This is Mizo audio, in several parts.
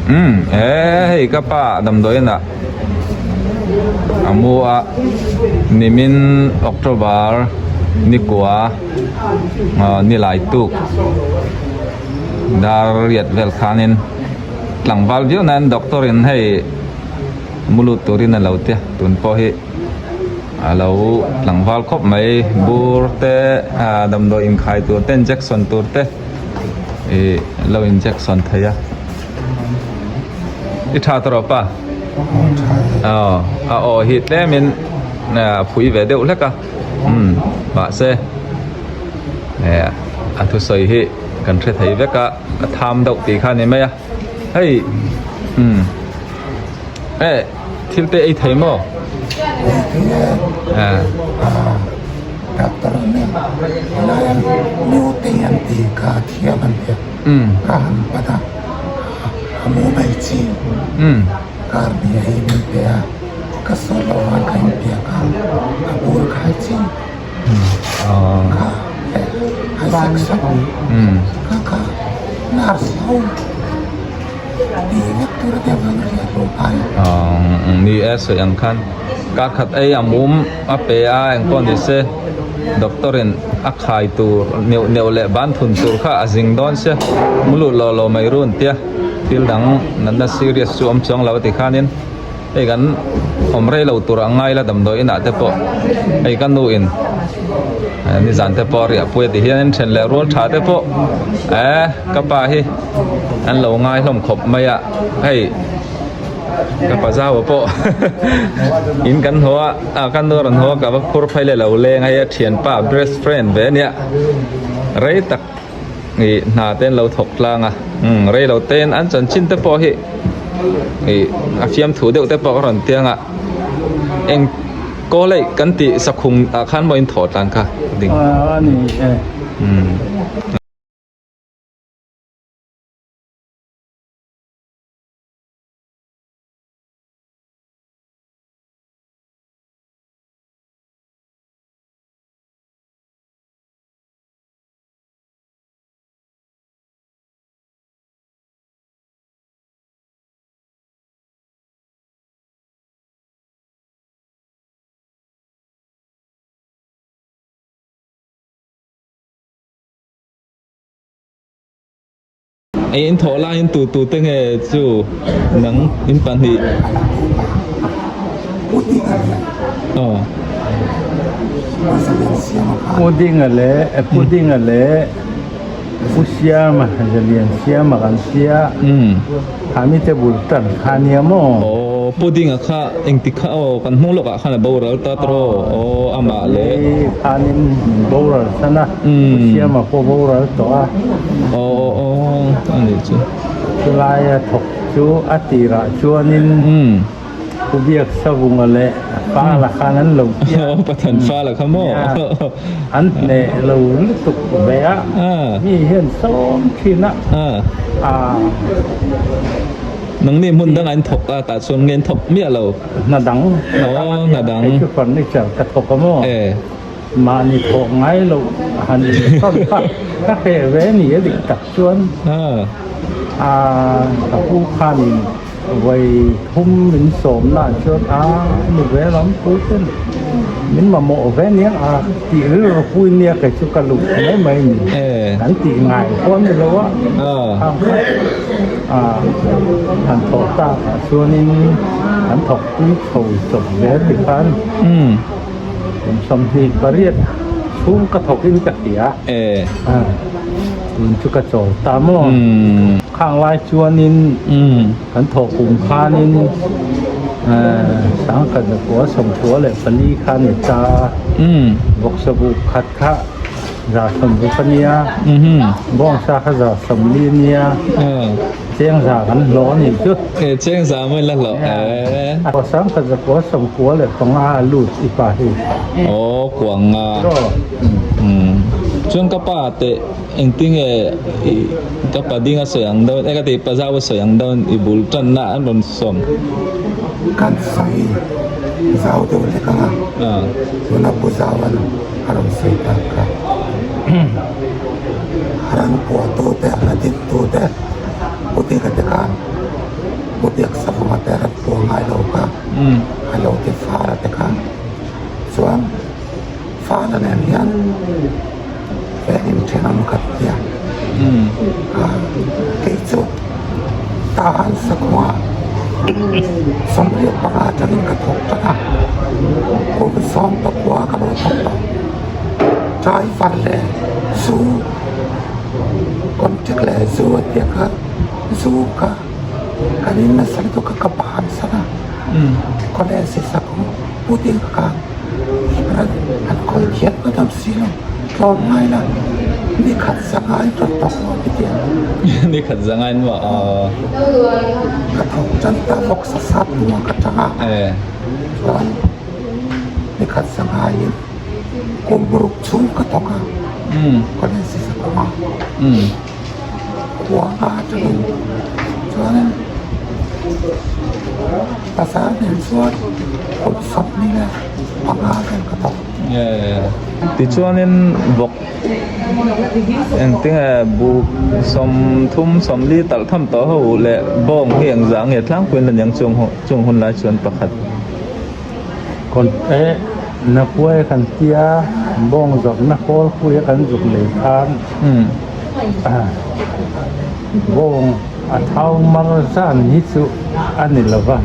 Umm e hei ka pa damdawiin ah a mu a nimin October nikua ah nilai tuk dar riat vel khanin tlangval viau nan doctor in hei mu lut turin a lo tia tun pawh hi a lo tlangval khawp mai bur te ah damdawi inkhai tur te injection tur te ih lo injection thei a i tha ta rawh pa aw a aw hi tlemin a phui ve deuh hlek a umm mahse eh a thusawi hi kan hre thei vek a a tham deuh tih kha a ni mai a hei umm eh thil te ei thei maw ah. Ni e sawi ang khan kar khat ei a mum a pe a engpawh ni se doctor in a khai tur neuh neuh leh ban thun tur kha a zing dawn sia mu lut lo lo mai run tia thil dang natna serious chu awm chuang lo a ti khanin. Hei kan awm rei lo tur ang ngai la damdawi inah te pawh hei ka nu in nizan te pawh a riah pui a ti hian then leh rual tha te pawh eh ka pa hi an lo ngai hlawm khawp mai a hei ka pa zau pawh in kan haw a ah ka nu a rawn haw a ka va phur phei leh lo leng a hei a thianpa best friend ve ania rei tak. Ih hna te an lo thawk tlang a umm rei lo te an chanchin te pawh hi ih a fiamthu deuh te pawh a rawn tiang a eng kawl eih kan tih sakhum ah khan maw in thawh tlang kha ding umm. Ei in thawh laiin tu tu te nge chu nang in pahnih aw. Pu Dinga leh Pu Dinga leh Pu Siama Zalian Siama kan tia Khami te bul tan kha nia maw? Aw Pu Dinga kha engtik kha aw kan hnung lawkah khan a boral ta tawh aw amah leh. Khanin min boral san a Pu Siama pawh boral tawh a. Aw aw aw a nih chu. Chulaia thawk chu a tirah chuanin Pu Biak Savunga leh Fala khan an lo tia. Aw Pathan Fala kha maw? An hneh lo lutuk ve a, mi hian sawm thin a. Nangni hmun dangah in thawk a, tah chuan nge in thawk miah lo? Hna dang, hna dang a nia, kei chu furniture ka thawk a maw? Mahni thawh ngai loh han insawn kha ka hreh ve ni a dik tak chuan ka pu khanin vawi thum min sawmna ah chuan a ni ve lam pu ten min mamawh ve nia a tih rilru pui nia kei chu ka luh mai mai ni kan tih ngai pawh a ni lo a khang kha han thawh tak ah chuanin an thawk pui chho chawp ve tikhan. Kum 28 chhung ka thawk in ka hria. Tun chu ka chawl ta maw? Khang lai chuanin kan thawh kum khanin sangkhat zakua sawmkua leh pali kha ni ta. Vawksa bu khat kha za sawmruk a nia, bawngsa kha za sawmli a nia. Chengza kan hlawh a nih chu. E chengza mawi la hlawh e. Aw sangkhat zakua sawmkua leh panga a lut i pa hi. Aw kuanga. Umm chuan ka pa teh engtinge i ka pa ding a sawi ang dawn e ka ti pa zau a sawi ang dawn i bul tanna an rawn sawm. Kan sawi zau deuh lek ang a tuna pu zau an a rawn sawi tak kha ran puah tu te a dik tu te. Puti ka ti khan. A lo ti far a ti kha. Chuan fara nen hian veng inthenawm khat nia. Kei chu tahan sakhua 85 atangin ka thawk tan a, kum 19 ka lo thawk tawh. Driver leh zu contract leh zu a tia kha zu kha kan in nasa lutuk a ka bansan a, college sakhaw putin ka khan an kawl thiam ka dam si lo tlawm ngai la ni khat zangai rawn tawk lo ti tia. Ni khat zangai maw aw. Ka thawk tan ta bawk sa sap hnuah ka tang a chuan ni khat zangaiin kum ruk chhung ka thawk a college sakawngah khua nga atangin chuanin bazar nen chuan kum 25 vel ka thawk. Tichuanin vawk engtinge buk 30, 40 talh tham tawh ho leh bawng hi engzah nge tlangpuiin la niang chung chung hun lai chuan pakhat. Kawn e Nakuai kan tia bawng zawrhna kawl puia kan zuk lei khan bawng a thau mar zan hi chu a ni lo va,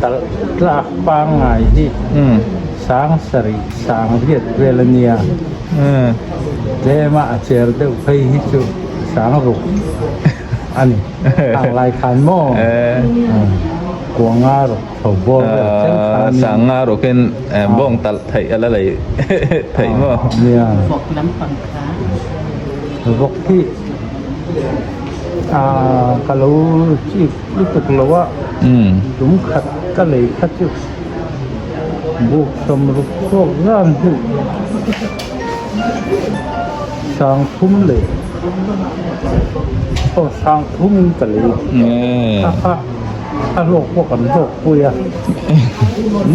talh tlak pangngai hi 7000, 800 vel a nia, tlema a cher deuh phei hi chu 6000 a ni. Khang lai khan maw kuanga rawk. Sanga rawkin bawng talh theih a la lei theih maw? Nia. Vawk lampang kha. Vawk hi ka lo chik lutuk lo a, tum khat ka lei kha chu buk 60 chhuak zan hi 3000 leh aw 3000 in ka lei kha kha. A hlawk pawh kan hlawk pui a,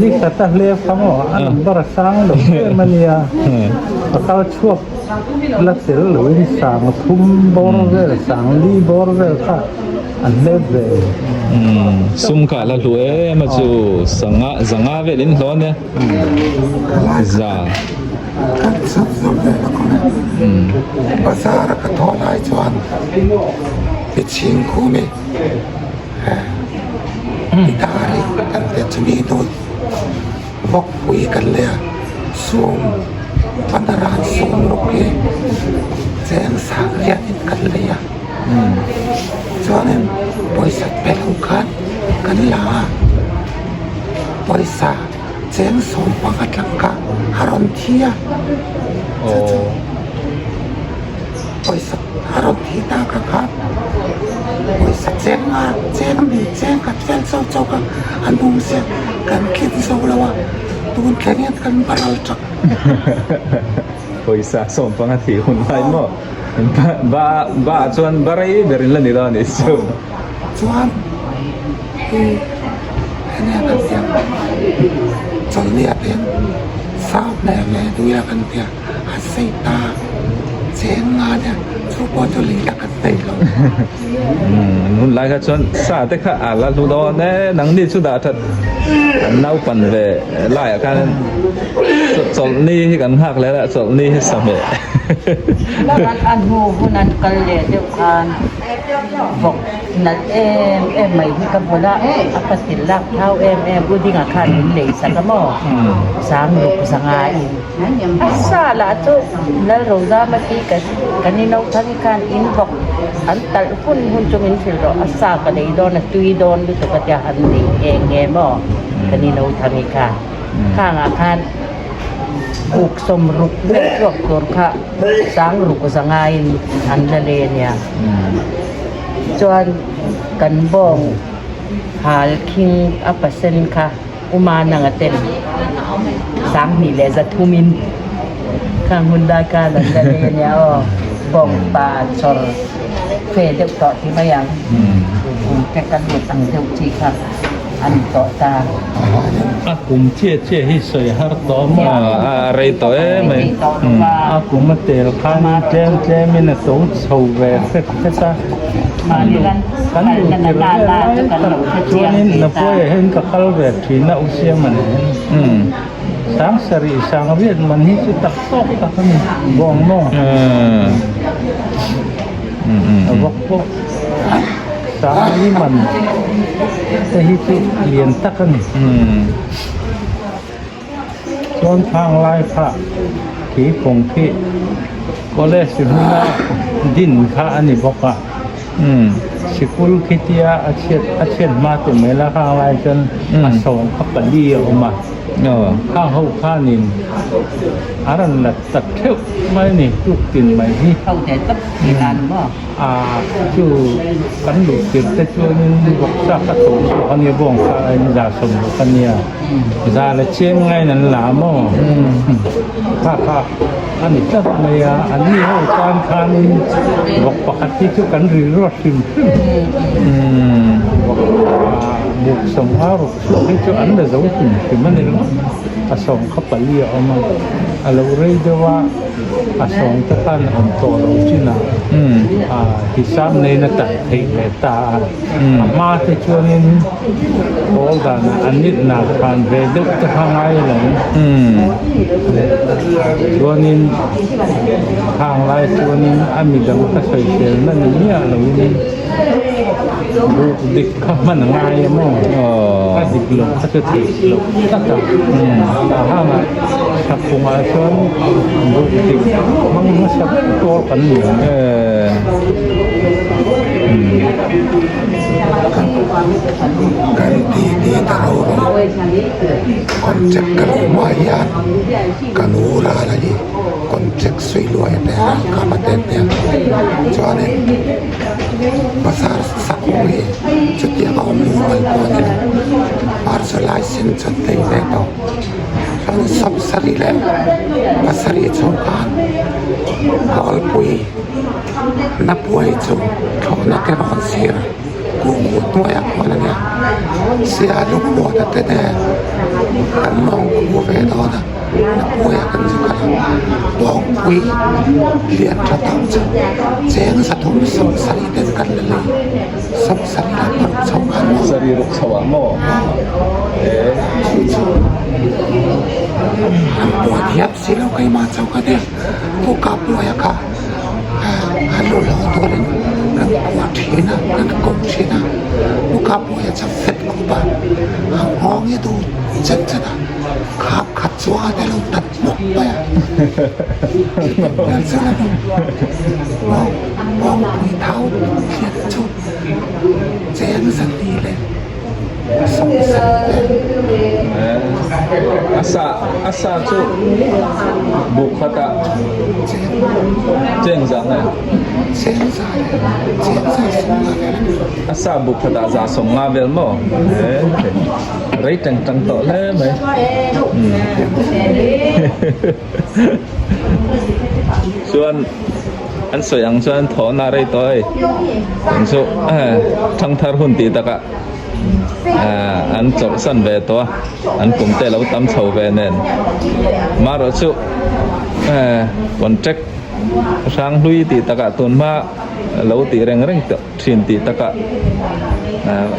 ni khat a hle fang aw, a number a sang lo em a nia, a kal chhuak la tel loin 3000 bawr vel, 4000 bawr vel kha an hlep ve. Sum kha a la hlu em a chu, sanga zanga vel in hlawh ania, za. Kan chhak zawk vel a kawng e, bazar a ka thawh lai chuan mi chhing khum e. Gitari kan tia chumi hnu vawkpui kan lei a sum panaran sum ruk hi cheng sang riatin kan lei a chuanin pawisa pe lo khan kan la a pawisa cheng 15 tlang kha a rawn thi a chu chu. Pawisa a rawn thih tak a kha pawisa cheng a cheng ni cheng khat vel chauh chauh kha a nung sia kan tlin zo lo a tun thleng hian kan baral tap. Pawisa 15 thih hun lai maw ba ba ah chuan ba rei ber in la ni dawn a nih chu. Chuan i enge kan tia chawlhni ah te hian sang hmel leh duia kan tia. A sei ta cheng nga nia chu pawh chu lei la kan nei lo. Hun lai kha chuan sa te kha a la hlu dawn e nangni chu dah that an naupan ve laiah khan chawlhni hi kan nghak leh a chawlhni hi sa hmeh. A hnu hun an kal leh deuh khan vawk nalh em em mai hi ka hmu la a patil lak thau em em u dingah khan min lei sak a maw 6000 in. A sa lah chu Lalrozama hi kan ino thang hi khan in vawk an talh hun hun chu min hrilh rawh a sa ka lei dawn a tui dawn lutuk a tia han nei nghe nghe maw kan ino thang hi khan khangah khan buk 60 vel chhuak tur kha 6500 in an la le ania chuan kan bawng hal khing a percent kha. Uma nanga ten 2300 in khang hun lai khan an la lei ania aw bawng pa chawr fe deuh tawh ti mai ang te kan lut ang deuh chi kha a ni tawh ta. A kum chiah chiah hi sawi har tawh maw? A rei tawh em mai. A kum a tel khan tlem tlem in a to chho ve hret hret a. Mahni lan Kan kal luh na tir na vel na lai chu kan tak lo hre chiang chuanin ve ta. Napuaia hian ka kal ve thin a u Siama nen. Sang sarih sang riat man hi chu tak tawk tak a ni bawng maw? A vawk pawh sang li man te hi chu lian tak a ni. Chuan phang lai phah khi kawng khi college hmuna din kha a ni bawk a. Sikul khitia a chhiat a chhiat hma tur mai la khang lai chuan a sawm kha pali a awm a. Khang ho khanin a rawn la ta theuh mai a ni tuk tin mai hi. A chu kan luh tir te chuanin vawksa ka tho chhuak a nia bawng kha a in za 60 a nia. Za la chiang ngaiin an la maw? Kha kha a ni tlat mai a, an ni ho tan khanin vawk pakhat hi chu kan ri ruat hrim hrim. Vawk buk sawmnga ruk chhuak hi chu an la zo hrim hrim a ni lo. A sawm kha pali a awm a, a lo rei deuh a, a sawm te khan a awm tawh lo chin a, hisap neiin a tak theih leh ta a. A hma te chuanin pawl danah an nit nak khan ve deuh te kha ngai lo. Chuanin khang lai chuanin a midang ka sawiselna ni miah loin buk dik kha hman a ngai a maw? A dik lo kha chu theih loh tak a. Tah hangah Thakungah chuan buk dik hmang hmasa ber pawl kan ni ang. Kan titi ta ro ro contract ka lo hmuah hian ka nu ral a ni contract sawi luai a tel a ka va tel nia chuanin bazar sak ho hi chutiang a awm mumal pawh a ni lo parcel license an nei ve tawh chuan 70 leh pasarih chho khan kawlpui. Na puai chu thlawhna te rawn sir kung kut hnuaiah khuan a nia sia lungmuana te nen kan lawng khu ve dawn a na puaiah kan zu kal a bawngpui lian tha tak chu cheng zathum 70 ten kan la lei 70 leh paruk chho khan maw Sarih ruk chho ah maw chu chu an puan hiap si lo keimah chauh ka nia. Pu Kapuaia kha a lu lo turin kan kuah thin a, kan ko thin a. Pu Kapuaia chu fet khawp a, a nghawng hi duh chet chet a, khap khat chuan a lo tat hmawk mai a. Chutiang chuan a lo nghawngpui thau hliat chu cheng zali leh. A sa a sa chu buk khatah cheng zah nge? A sa buk khatah za 50 vel maw? Rei teng tang tawh hle mai. Chuan an sawi ang chuan thawhna rei tawh hei eng chu thangthar hun tih takah an chawlhsan ve tawh a an kum te lo tam chho ve nen marawh chu contract hrang hlui tih takah tun hma lo tih reng reng tawh thin tih takah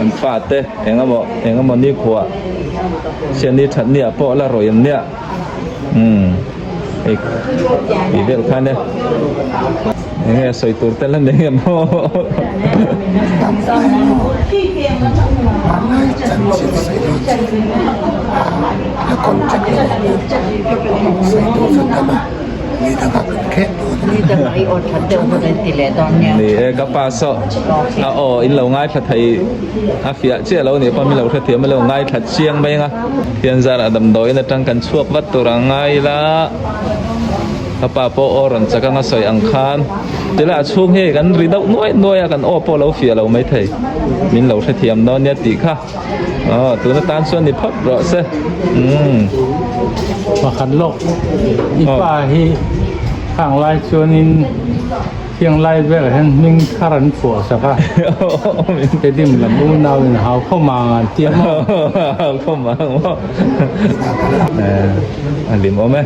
an fate eng emaw eng emaw nikhua siani thatni ah pawh la rawih an nia. Umm hei tih vel khan e enge a sawi tur tel a nei em aw. Ni e ka pa saw a aw in lo ngaithla thei a fiah chiah lo nih pawh min lo hrethiam a lo ngaithla chiang mai ang a. Thian zarah damdawiin atang kan chhuak vat tur ang ngai ila ka pa pawh aw rawn chak anga sawi ang khan tila a chhung hi kan ri deuh nuai nuai a kan aw pawh lo fiah lo maithei min lo hrethiam dawn nia tih kha aw tun atan chuan ni phawt rawh se umm. Pakhat lawk i pa hi khang lai chuanin. Tiang lai velah hian hming thar an phuah sak a, Tedim lam unau in hau khaw mang an ti a maw? Hau khaw mang maw? A lim awm e.